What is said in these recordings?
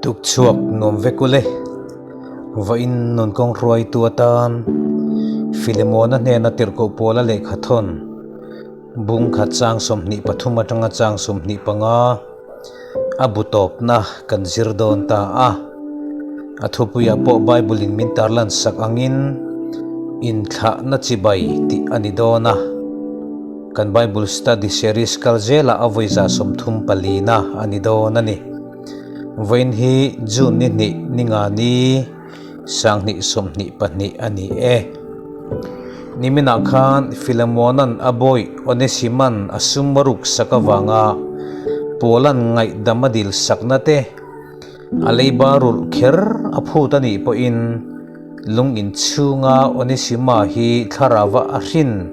Tukchhuak nuam vek ule. Vawiin nun kawng hruaitu atan Filemona hnena tirhkoh pawla lehkha thawn bung khat chang 23 atanga chang 25 a bu tawpna kan zir dawn ta a. A thupuiah pawh Bible in min tarlan sak angin inthlahna chibai tih a ni dawn a. Kan Bible Study Series kal zelah a vawi 34 na a ni dawn a ni. Vawiin hi June ni hnih ni nga ni 2022 a ni e. Niminah khan Filemona'n a bawih Onesima'n a sum a ruk sak avanga Paula'n ngaihdam a dil sakna te, a leiba rulh kher a phut a nih pawhin lung inchhunga Onesima hi thlarauva a hrin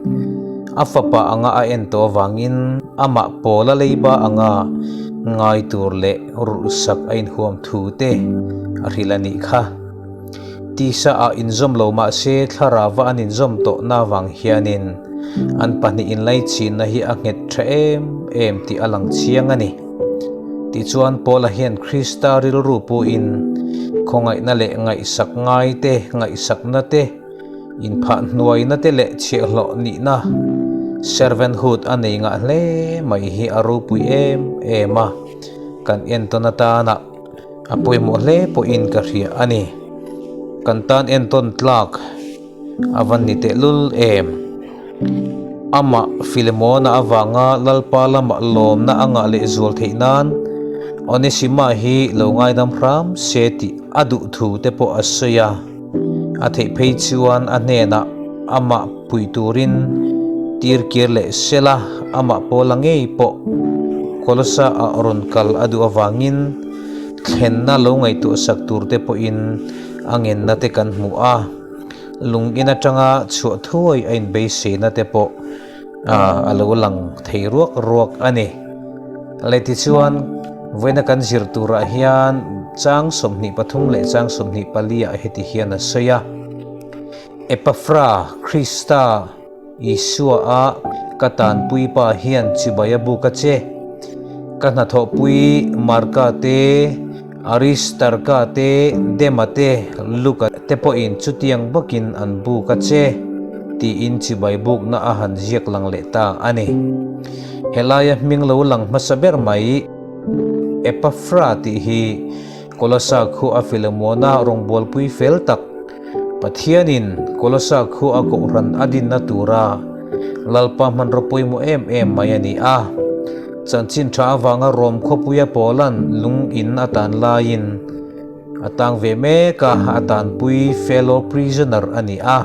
a fapa anga a en tawh avangin amah Paula leiba anga ngai tur leh rulh sak a inhuam thu te a hrilh a nih kha. Tisa ah inzawm lo mah se thlarauva an inzawm tawhna avang hianin an pahnih inlaichinna hi a nghet tha em em tih a lang chiang a ni. Tichuan Paula hian Krista rilru puhin khawngaihna leh ngaihsak ngai te, ngaihsakna te, inphah hnuaina te leh chhiahhlawh nihna, servanthood, a nei ngah hle mai hi a ropui em em a, kan entawn atana a pawimawh hle pawhin ka hria a ni. Kan tan entawn tlak a van ni tehlul em? Amah Filemona avanga Lalpa lama lawmna a ngah leh zual theih nan Onesima hi lo ngaidam hram se tih a duh thu te pawh a sawi a. A theih phei chuan a hnenah amah pui turin tir kir leh sela amah Paula ngei pawh Kolosa ah rawn kal a duh avangin thlenna lo ngaihtuah sak tur te pawhin a ngenna te kan hmu a. Lung in atanga chhuah thuai a inbeisei na te pawh a lo lang thei ruak ruak a ni. Leh tichuan, vawiina kan zir turah hian chang 23 leh chang 24 ah heti hian a sawi a, Epafra, Krista Isua a ka tanpui pa hian chibai a buk a che. Ka hnathawhpui Marka te, Aristarka te, Dema te, Luka te pawhin chutiang bawkin an buk a che, tiin chibai bukna a han ziak lang leh ta a ni. Helaia hming lo lang hmasa ber mai Epafra tih hi Kolosa khu a Filemona rawngbawlpui fel tak, Pathianin Kolosa khu a kohhran a dinna tura Lalpa hmanraw pawimawh em em mai a ni a. Chanchin tha avanga Rom khawpuia Paula'n lung in a tan laiin a tang ve mek a, a tanpui fellow prisoner a ni a.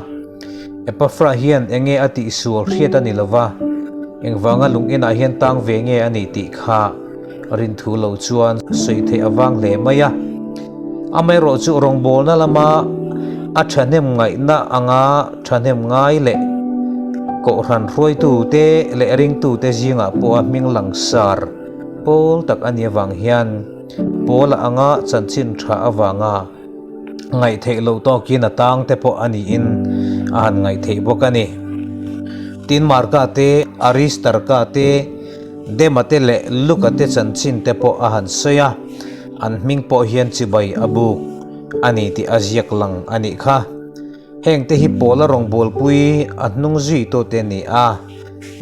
Epafra hian enge a tihsual hriat a ni lova, engvanga lung inah hian tang ve nge a nih tih kha Rinthu lo chuan sawi theih a vang hle mai a. Amaherawhchu rawngbawlna lama a thahnem ngaihna anga thahnem ngai leh Kohhran hruaitute leh ringtute zingah pawh a hming langsar pawl tak a nih avang hian Paula anga chanchin tha avanga ngaihtheih loh tawkin a tang te pawh a niin a han ngaihtheih bawk a ni. Tin Marka te, Aristarka te, Dema te leh Luka te chanchin te pawh a han sawi a, an hming pawh hian chibai a buk a ni tih a ziak lang a nih kha. Heng te hi Paula rawngbawlpui a hnung zui tawh te a ni a,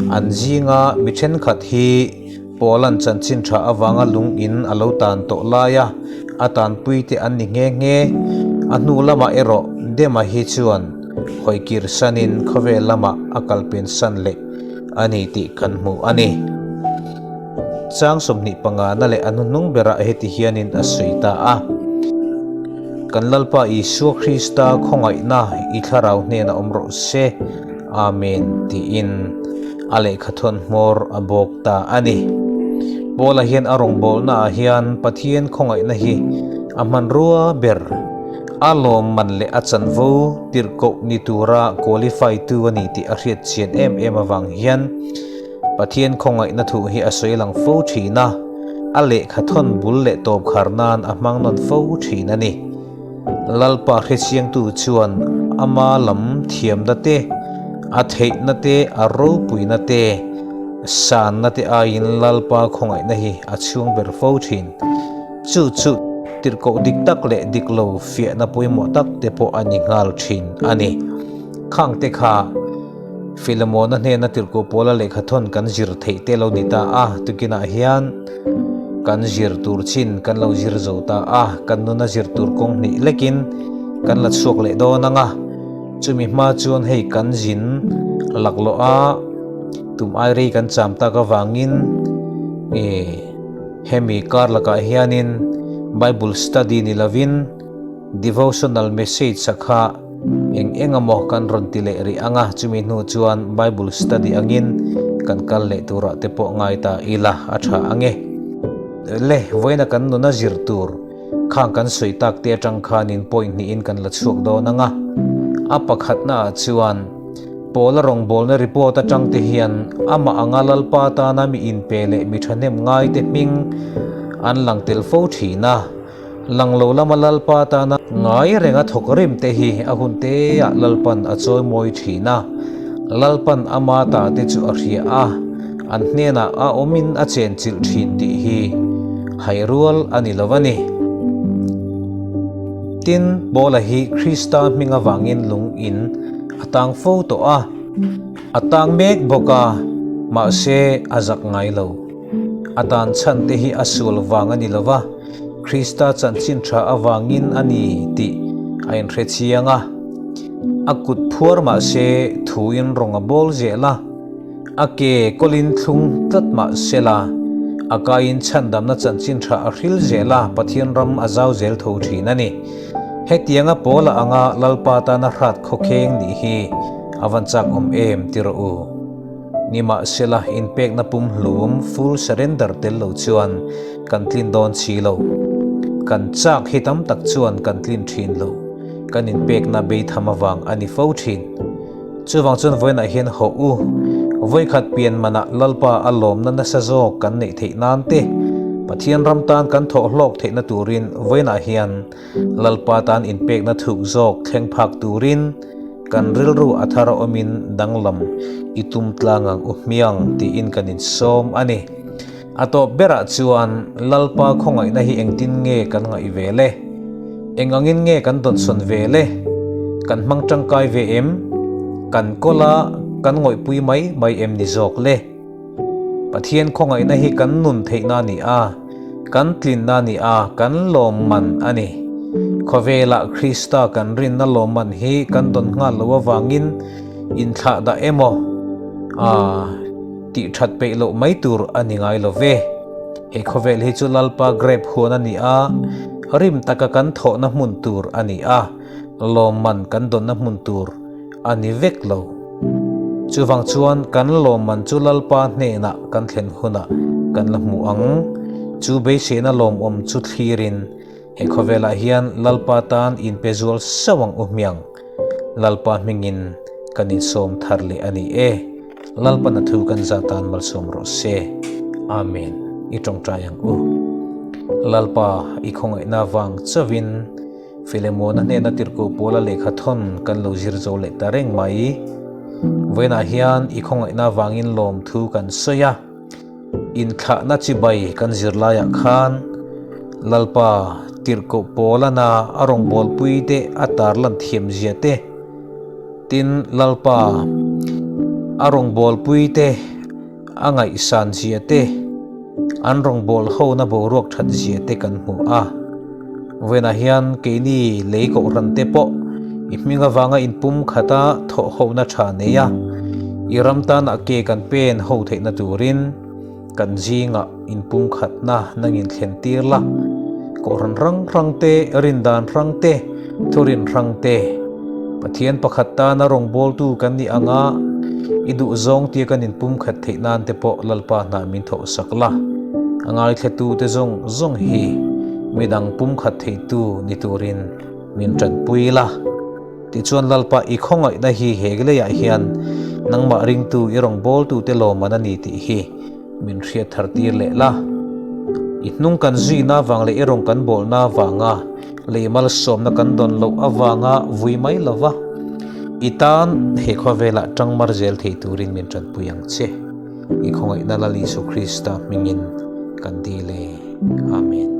an zinga mi thenkhat hi Paula'n chanchin tha avanga lung in a lo tan tawh laia a tanpui te an ni nghe nghe. A hnu lamah erawh Dema hi chuan hawikir sanin khawvel lamah a kalpen san leh a ni tih kan hmu a ni. Chang 25 na leh a hnuhnung berah heti hianin a sawi ta a, Kan Lalpa Isua Krista khawngaihna i thlarau hnenah awm rawh se, Amen tiin a lehkha thawn hmawr a bawk ta a ni. Paula hian a rawngbawlnaah hian Pathian khawngaihna hi a hmanrua ber. A lawmman leh a chanvo tirhkoh ni tura qualify tu a ni tih a hriat chian em em avang hian Pathian khawngaihna thu hi a sawi lang fo thin a, a lehkha thawn bul leh tawp khar nan a hmang nawn fo thin a ni. Lalpa hrechiangtu chuan ama lam thiamna te, a theihna te, a ropuina te, sanna te aiin Lalpa khawngaihna hi a chhung ber fo thin. Chu chu. tirhkoh dik tak leh dik lo fiahna pawimawh tak te pawh a ni nghal thin a ni. Khang te kha Filemona hnena tirhkoh pawla lehkhathawn kan zir theih te lo ni ta a, tukinah hian kan zir tur chin kan lo zir zo ta a, kan nuna zir tur kawng hnih lekin kan la chhuak leh dawn ang a, chumi hma chuan hei kan zin laklawh a, tum ai rei kan cham tak avangin ih hemi kar lakah hianin Bible study ni lovin devotional message a kha eng eng emaw kan rawn ti leh rih ang a, chumi hnu chuan Bible study angin kan kal leh turah te pawh ngai ta ila a tha ang e. Le, vawiina kan nuna zir tur khang kan sawi tak te atang khanin point hnihin kan la chhuak dawn ang a, a pakhatnaah chuan Paula rawngbawlna report atang te hian amah anga Lalpa tana mi inpe leh mi thahnem ngaite hming an lang tel fo thin a. Lang lo lama Lalpa tana ngai renga thawk rim te hi a hun teah Lalpan a chawi mawi thin a. Lalpan ama ta te chu a hria a, an hnenah a awmin a chen chilh thin tih hi hai rual a ni lo a ni. Tin, Paula hi Krista hming avangin lung in a tang fo tawh a, a tang mek bawk a, mahse a zak ngai lo. A dan chhan te hi a sual vang a ni lo va, Krista chanchin tha avangin a ni tih a inhre chiang a. A kut phuar mah se thuin rawng a bawl zel a, a ke kawlin thlung tlat mah se la, a kaiin chhandamna chanchin tha a hril zel a, Pathian ram a zau zel tho thin a ni. Hetianga Paula anga Lalpa tana hrat khawkheng nih hi a van chak awm em ti rawh u. Nimahsela, inpekna pumhlum, full surrender, tel lo chuan kan tlin dawn si lo. Kan chak hi tam tak chuan kan tlin thin lo. Kan inpekna beitham avang a ni fo thin. Chuvang chuan vawiinah hian hawh u, vawikhat pian manah Lalpa a lawmna nasa zawk kan neih theih nan te, Pathian ram tan kan thawh hlawk theihna turin vawiinah hian Lalpa tan inpekna thuk zawk thleng phak turin kan rilru a thar a awmin danglam i tum tlang ang u hmiang tiin kan insawm a ni. A tawp berah chuan Lalpa khawngaihna hi engtin nge kan ngaih ve le? Eng angin nge kan dawnsawn ve le? Kan hmang tangkai ve em? Kan kawl a kan ngawihpui mai mai em ni zawk le? Pathian khawngaihna hi kan nun theihna a ni a, kan tlinna a ni a, kan lawmman a ni. Khawvelah Krista kan rinna lawmman hi kan dawn nghal lo avangin inthlah dah emaw a tih that peih loh mai tur a ni ngai lo ve. He khawvel hi chu Lalpa grape huan a ni a, rim taka kan thawhna hmun tur a ni a, lawmman kan dawnna hmun tur a ni vek lo. Chuvang chuan kan lawmman chu Lalpa hnenah kan thlen hunah kan la hmu ang. Chu beiseina lawmawm chu thlirin he khawvelah hian Lalpa tan inpe zual sauh ang u hmiang. Lalpa hmingin kan insawm thar leh a ni e. Lalpana thu kan zah tan malsawm rawh se. Amen. I tawngtai ang u. Lalpa i khawngaihna vang chauhin. Filemona hnena tirhkoh Paula lehkha thawn kan lo zir zo leh ta reng mai. Vawiinah hian i khawngaihna avangin lawmthu kan sawi a, inthlahna chibai kan zir laiah khan Lalpa tirhkoh Paulana a rawngbawlpui te a tarlan thiamzia te, tin Lalpa a rawngbawlpui te a ngaihsan zia te, an rawngbâwl hona boruak that zia te kan hmu a. Vawiinah hian keini lei kohhran te pawh i hming avanga inpum khata thawh hona tha nei a, i ram tana ke kan pen ho theihna turin kan zingah inpum khatna nangin thlen tir la. Kohhran hrang hrang te, rindan hrang te, thurin hrang te, Pathian pakhat tana rawngbawltu kan nih anga i duhzawng tia kan inpumkhat theih nan te pawh Lalpa hnah min thawhsak la. A ngaithletute zawng zawng hi midang pumkhat theitu ni turin min tanpui la. Tichuan Lalpa i khawngaihna hi he leiah hian nangmah ringtu i rawngbawltute lawmman a ni tih hi Min hriat thar tir leh la. I hnung kan zuina avang leh i rawn kan bawlna avanga lei malsawmna kan dawn loh avanga vui mai lo va, i tan he khawvelah tangmar zel thei turin min tanpui ang che. I khawngaihna Lal Isu Krista hmingin kan dil e. Amen.